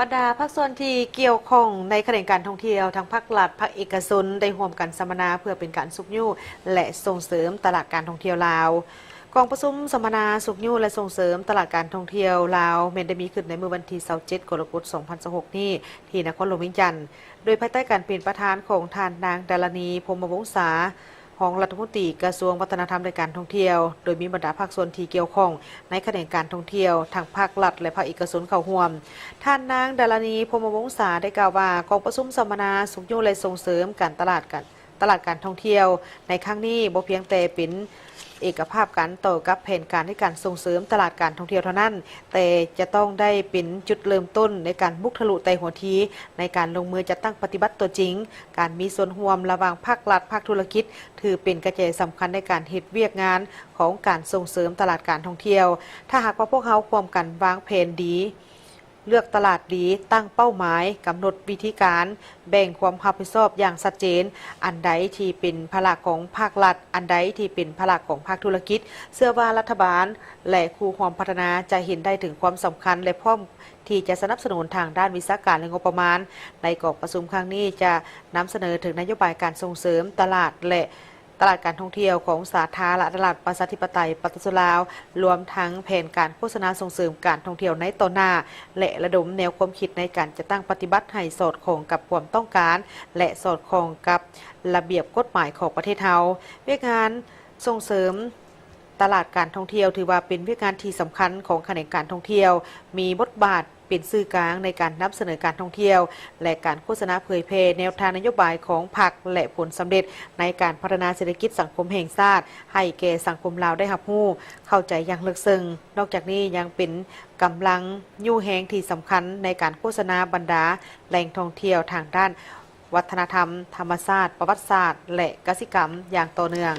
ບັນດາພາກສ່ວນທີ່ກ່ຽວຂ້ອງໃນຂະແໜງການທ່ອງທ່ຽວ ທັງພາກລັດ, ພາກເອກະຊົນ ໄດ້ຮ່ວມກັນສຳມະນາເພື່ອເປັນການຊຸກຍູ້ ແລະ ສົ່ງເສີມຕະຫຼາດການທ່ອງທ່ຽວລາວ. ກອງປະຊຸມສຳມະນາຊຸກຍູ້ ແລະ ສົ່ງເສີມຕະຫຼາດການທ່ອງທ່ຽວລາວ ແມ່ນໄດ້ມີຂຶ້ນໃນມື້ວັນທີຊາວເຈັດ ກໍລະກົດ ສອງພັນຊາວຫົກນີ້ ທີ່ນະຄອນຫຼວງວຽງຈັນ ໂດຍພາຍໃຕ້ການເປັນປະທານຂອງທ່ານນາງ ດາລານີ ພົມມະວົງສາ ຮອງລັດຖະມົນຕີກະຊວງວັດທະນະທຳ ແລະ ການທ່ອງທ່ຽວ, ໂດຍມີບັນດາພາກສ່ວນທີ່ກ່ຽວຂ້ອງໃນຂະແໜງການທ່ອງທ່ຽວ ທັງພາກລັດ ແລະ ພາກເອກະຊົນເຂົ້າຮ່ວມ. ທ່ານນາງ ດາລານີ ພົມມະວົງສາ ໄດ້ກ່າວວ່າ ກອງປະຊຸມສຳມະນາຊຸກຍູ້ ແລະ ສົ່ງເສີມການຕະຫຼາດການ ຕະຫຼາດການທ່ອງທ່ຽວໃນຄັ້ງນີ້ ບໍ່ພຽງແຕ່ເປັນເອກະພາບກັນຕໍ່ກັບແຜນການໃນການສົ່ງເສີມຕະຫຼາດການທ່ອງທ່ຽວເທົ່ານັ້ນ, ແຕ່ຈະຕ້ອງໄດ້ເປັນຈຸດເລີ່ມຕົ້ນໃນການບຸກທະລຸແຕ່ຫົວທີ ໃນການລົງມືຈັດຕັ້ງປະຕິບັດຕົວຈິງ. ການມີສ່ວນຮ່ວມລະຫວ່າງພາກລັດ, ພາກທຸລະກິດ ຖືເປັນກະແຈສຳຄັນໃນການເຮັດວຽກງານຂອງການສົ່ງເສີມຕະຫຼາດການທ່ອງທ່ຽວ. ຖ້າຫາກວ່າພວກເຮົາຮ່ວມກັນວາງແຜນດີ, ເລືອກຕະຫຼາດດີ, ຕັ້ງເປົ້າໝາຍ, ກຳນົດວິທີການ, ແບ່ງຄວາມຮັບຜິດຊອບຢ່າງຊັດເຈນ, ອັນໃດທີ່ເປັນພາລະຂອງພາກລັດ, ອັນໃດທີ່ເປັນພາລະຂອງພາກທຸລະກິດ, ເຊື່ອວ່າລັດຖະບານ ແລະ ຄູ່ຮ່ວມພັດທະນາຈະເຫັນໄດ້ເຖິງຄວາມສຳຄັນ ແລະ ພ້ອມທີ່ຈະສະໜັບສະໜູນທາງດ້ານວິຊາການ ແລະ ງົບປະມານ. ໃນກອງປະຊຸມຄັ້ງນີ້ຈະນຳສະເໜີເຖິງນະໂຍບາຍການສົ່ງເສີມຕະຫຼາດ ແລະ ຕະຫຼາດການທ່ອງທ່ຽວຂອງສາທາລະນະລັດປະຊາທິປະໄຕປະຊາຊົນລາວ, ລວມທັງແຜນການໂຄສະນາສົ່ງເສີມການທ່ອງທ່ຽວໃນຕໍ່ໜ້າ ແລະ ລະດົມແນວຄວາມຄິດໃນການຈັດຕັ້ງປະຕິບັດໃຫ້ສອດຄ່ອງກັບຄວາມຕ້ອງການ ແລະ ສອດຄ່ອງກັບລະບຽບກົດໝາຍຂອງປະເທດເຮົາ. ວຽກງານສົ່ງເສີມຕະຫຼາດການທ່ອງທ່ຽວ ຖືວ່າເປັນວຽກງານທີ່ສຳຄັນຂອງຂະແໜງການທ່ອງທ່ຽວ, ມີບົດບາດ ເປັນສື່ກາງໃນການນຳສະເໜີການທ່ອງທ່ຽວ ແລະ ການໂຄສະນາເຜີຍແຜ່ແນວທາງນະໂຍບາຍຂອງພັກ ແລະ ຜົນສຳເລັດໃນການພັດທະນາເສດຖະກິດສັງຄົມແຫ່ງຊາດ ໃຫ້ແກ່ສັງຄົມລາວໄດ້ຮັບຮູ້, ເຂົ້າໃຈຢ່າງເລິກເຊິ່ງ. ນອກຈາກນີ້ຍັງເປັນກຳລັງຍູ້ແຮງທີ່ສຳຄັນໃນການໂຄສະນາບັນດາແຫຼ່ງທ່ອງທ່ຽວທາງດ້ານວັດທະນະທຳ, ທຳມະຊາດ, ປະຫວັດສາດ ແລະ ກະສິກຳຢ່າງຕໍ່ເນື່ອງ.